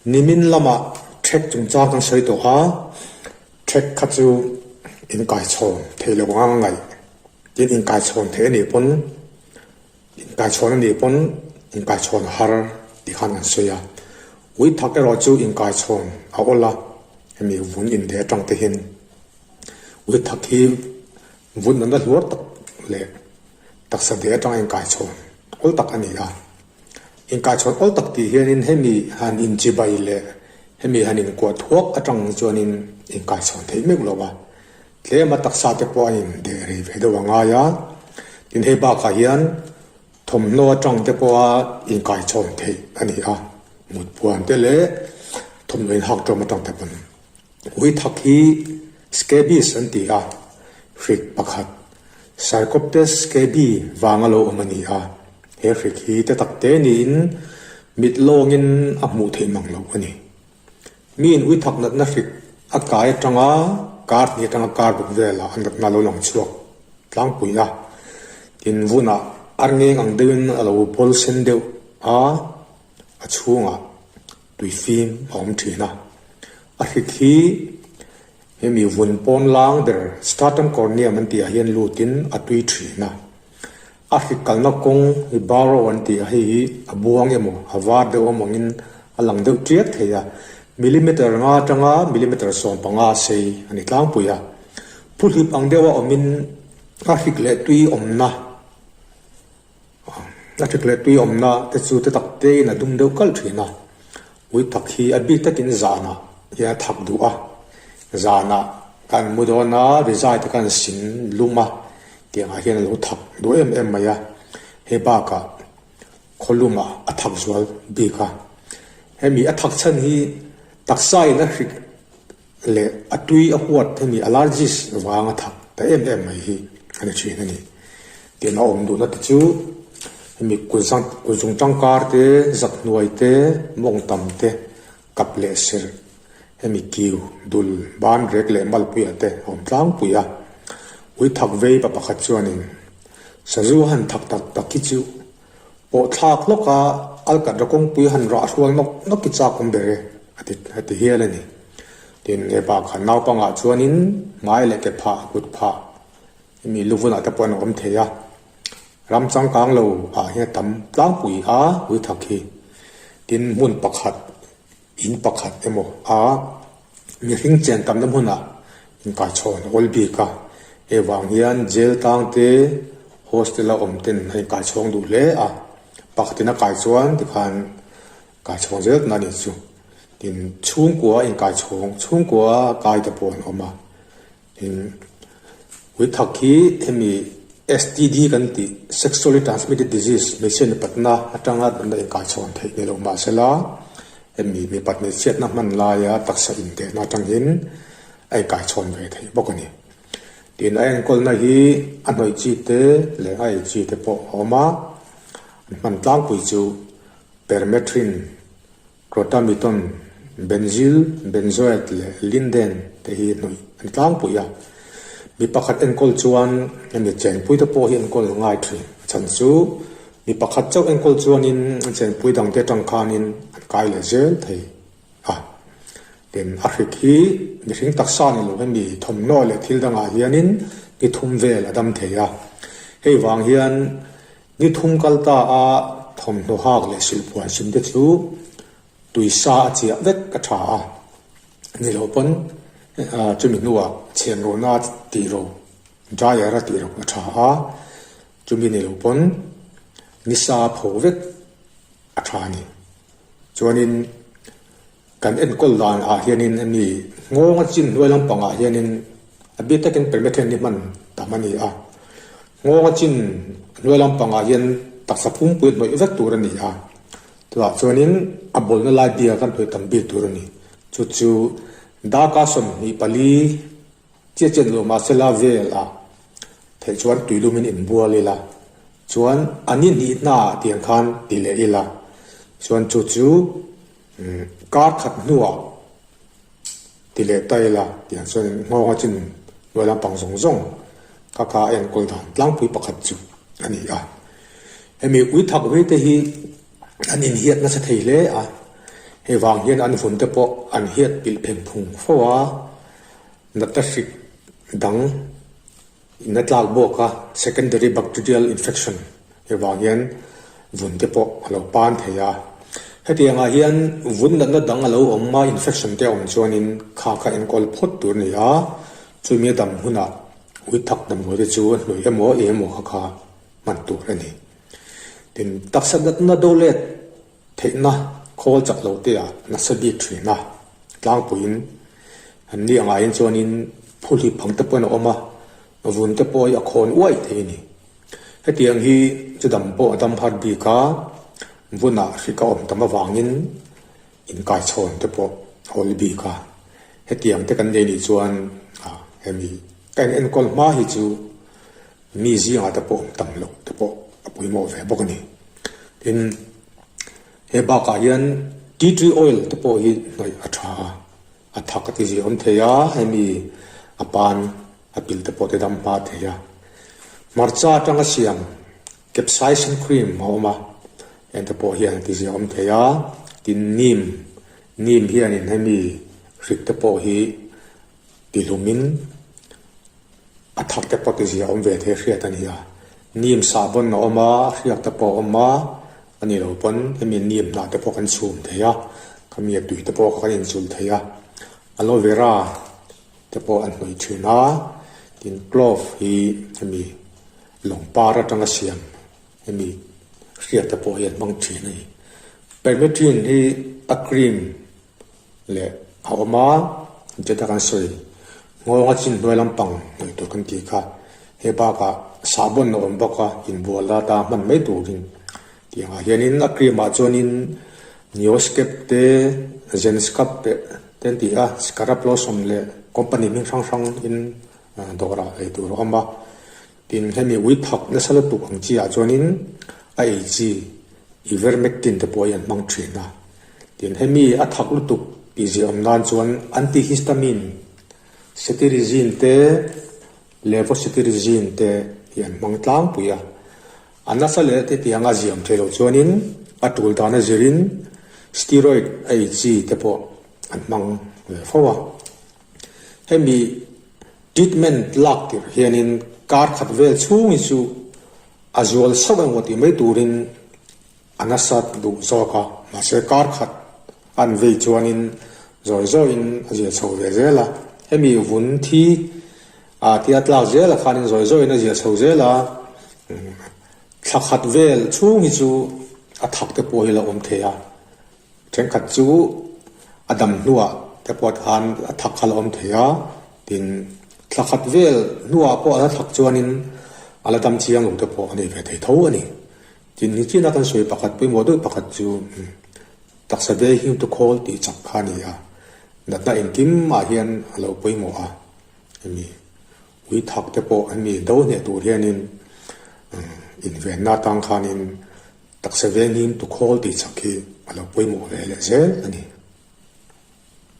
Nimin lamah ṭhek chungchang kan sawi tawh a, ṭhek kha chu inkaichhawn theih loh anga ngaih tin inkaichhawn theih a nih pawn inkaichhawn a nih pawn inkaichhawn har tih khan an sawi a. Ui thak erawh chu inkaichhawn a awl a, hemi vun indeh atang te hian ui thak hi vun nana hluar tak leh taksa deh atanga inkaichhawn awl tak a ni a. Inkaichhawn awl tak tih hianin hemi han inchibai leh hemi han inkuah thuak atang chuanin inkaichhawn theih meuh lo a. Tlema taksa te pawh a indeh rei ve deuh a ngai a. Tin hei bakah hian thawmhnaw atang te pawha inkaichhawn theih a ni a, mutpuan te leh thawmhnaw inhak tawm atang te pawn. Ui thak hi scabies an ti a, hrik pakhat Sarcoptes scabi vanga lo awm a ni a, he hrik hi te tak te niin mit lawngin a hmuh theih mang loh a ni. Miin ui thak natna hrik a kai atanga kar hnih atanga kar buk velah a natna a lo lang chhuak tlangpui a, tin vunah ar ngeng ang deuhin a lo bawl sen deuh a, a chhungah tui fim a awm thin a. A hrik hi hemi vun pawn lang ber stratum corneum an tih ah hian lutin a tui thin a. A hrik kalna kawng hi barrow an tih a, hei hi a buang emaw a var deuh awm angin a lang deuh tiat thei a, millimeter nga atanga millimeter 15 sei a ni tlangpui a. Phuhlip ang deuha awmin a hrik leh tui awmna a hrik leh tui awmna te chu te tak tein a dum deuh kalh thin a, ui tak hi a bik takin zanah hian a thak duh a, zanah kan mu dawn a rizai te kan sin lum a tiangah hian a lo thak duh em em mai a, hei bakah khawlumah a thak zual bik a, hemi a thak chhan hi taksa in a hrik leh a tui a huat hemi allergies vang a thak ta em em mai hi a ni thin a ni. Tin a awm duhna te chu hemi kut zung tangkar te, zak hnuai te, mawng tam te, kap leh serh hemi kiu, dul, ban rek leh malpuia te a awm tlangpui a. Ui thak vei pa pakhat chuanin sazu han thak tak tak hi chu pawh thlak hlawk a, alkatra kawngpui han rah hrual nawk nawk hi chak awm ber e a ti a ti hial a ni. Tin, he bakah naupangah chuanin hmai leh ke phah, kut phah hemi luvunah te pawh an awm thei a. Ram changkang lo ah hian tam tlangpui a ui thak hi. Tin, hmun pakhat In pakhat emaw a mihring chen tamna hmunah inkaichhawn a awl bik a, hei vang hian jail tang te hostel a awm ten a inkaichhawng duh hle a, pakhatin a kai chuan tikhan kaichhawng zel tawh a ni chu. Tin, chhungkua inkaichhawng, chhungkua kai te pawh an awm a. Tin, ui thak hi hemi STD kan tih, Sexually Transmitted Disease, hmeichhia mipatna atanga natna inkaichhawn theih ni lo mahsela hemi mipat hmeichhiatna hman laia taksa intehna atangin a inkaichhawn ve theih bawk a ni. Tin, a enkawlna hi a hnawih chi te leh a ei chi te pawh a awm a, an hman tlangpui chu Permethrin, Crotamiton, Benzyl benzoate leh Linden te hi hnawih an tlangpui a. Mi pakhat enkawl chuan hemi chenpui te pawh hi enkawl a ngai thin. A chhan chu mi pakhat chauh enkawl chuanin chenpui dangte atang khanin an kai leh zel thei a. Tin, a hrik hi mihring taksa ni lo hemi thawmhnaw leh thil dangah hianin ni thum vel a dam thei a. Hei vang hian Ni thum kal ta a thawmhnaw hak leh silhpuan sim te chu tui sa a chiah vek a tha a, ni lo pawn chumi hnuah chhian rawhna tih ro, dryer a tih ro a tha a, chumi ni lo pawn ni sa pho vek a tha a ni. Chuanin kan enkawl dan ah hianin hemi nghawng a chin hnuai lampangah hianin a bik takin permethrin hi hman tam a ni a, nghawng a chin hnuai lampangah hian taksa pumpui hnawih vek tur a ni a, chutah chuanin a bawlna lai bia kan hnawih tam bik tur a ni. Chu chu darkar 24 chiah chiah ni lo mahsela vel ah theih chuan tuilumin inbual ila chuan a ni hnih hnaah tiang khan ti leh ila chuan chu chu Kar khat hnuah ti leh ta ila tiang chuan nghawng a chin hnuai lampang zawng zawng kha kha a enkawl dan tlangpui pakhat chu a ni a. Hemi ui thak hui te hi an inhiat nasa thei hle a. Hei vang hian an vun te pawh an hiat pilh pheng phung fo a, natna hrik dang in a tlak bawk a, secondary bacterial infection hei vang hian vun te pawh a lo pan thei a. Hetiangah hian vun natna dang a lo awm a, infection te a awm chuanin kha kha enkawl phawt tur a ni a, chumi a dam hunah ui thak damdawi te chu a hnawih emaw eng emaw kha kha hman tur a ni. Tin, taksa natna do let Theihna khawl chak lo te ah nasa bik thin a, tlangpuiin an ni angaiin chuanin phuhlip ang te pawhin a awm a, vun te pawh hi a khawn uaih thei a ni. Hetiang hi chu dam pawh a dam har bik a, vunah hrik a awm tam avangin inkaichhawn te pawh a awl bik a. Hetiang te kan nei nih chuan hemi ka in enkawl hma hi chu Mi zingah te pawh awm tam loh te pawh a pawimawh ve bawk a ni. Tin, he bakah hian tea tree oil te pawh hi hnawih a tha a, a thak a ti zia awm thei a, hemi a pan a pil te pawh ti dam hma thei a. Hmarcha atanga siam capsaicin cream a awm a, heng te pawh hian a ti zia awm thei a. Tin, neem, neem hianin hemi hrik te pawh hi Tihlumin a thak te pawh tizia awm ve thei hriat a ni a, nim sahbawn a awm a, hriak te pawh a awm a, a ni lo pawn hemi nim hnah te pawh kan chhum thei a, khami a tui te pawh kha kan inchulh thei a, aloe vera te pawh an hnawih thin a, tin clove hi hemi lawng par atanga siam hemi hriak te pawh hi an hmang thin a ni. Permethrin hi a cream. Leh a awm a, Jeddah kan sawi nghawng a chin hnuai lampang hnaih tur kan tih kha he bakah sahbawn a awm bawk a, inbual ata hman mai turin tih angah hianin a cream ah chuanin Neoscape te Zenscape te te an ti a, Scarab Lotion leh company hming hrang hrang in dawrah ei tur a awm a, tin hemi ui thak nasa lutuk ang chi ah chuanin a ei chi Ivermectin te pawh hi an hmang thin a. Tin, hemi a thak lutuk tih ziah awm nan chuan antihistamine, cetirizine te, levocetirizine te hi an hmang tlangpui a. A nasa leh te tiang a ziam thei loh chuanin a tul dan a zirin steroid a ei chi te pawh an hmang ve fo a. Hemi treatment lak tirh hianin kar khat vel chhung hi chu a zual sauh emaw tih mai turin A nasat duh zawk a, mahse kar khat an vei chuanin zawi zawiin a zia chho ve zel a. Hemi vun thi a tia tlak zel a khanin zawi zawiin a zia chho zel a, thla khat vel chhung hi chu a thak te pawh hi la awm thei a. Thenkhat chu a dam hnuah te pawh khan a thak kha la awm thei a, tin thla khat vel hnuah pawh a la thak chuanin a la dam chiang lo te pawh a nei ve thei tho a ni. Tin ni china kan sawi pakhat pawimawh deuh pakhat chu taksa ve hing tu khawl tih chak kha a ni a, natna engkim ah hian a lo pawimawh a, hemi ui thak te pawh hemi do hneh tur hianin invenna atang khanin taksa ve hing tu khawl tih chak hi a lo pawimawh ve leh zel a ni.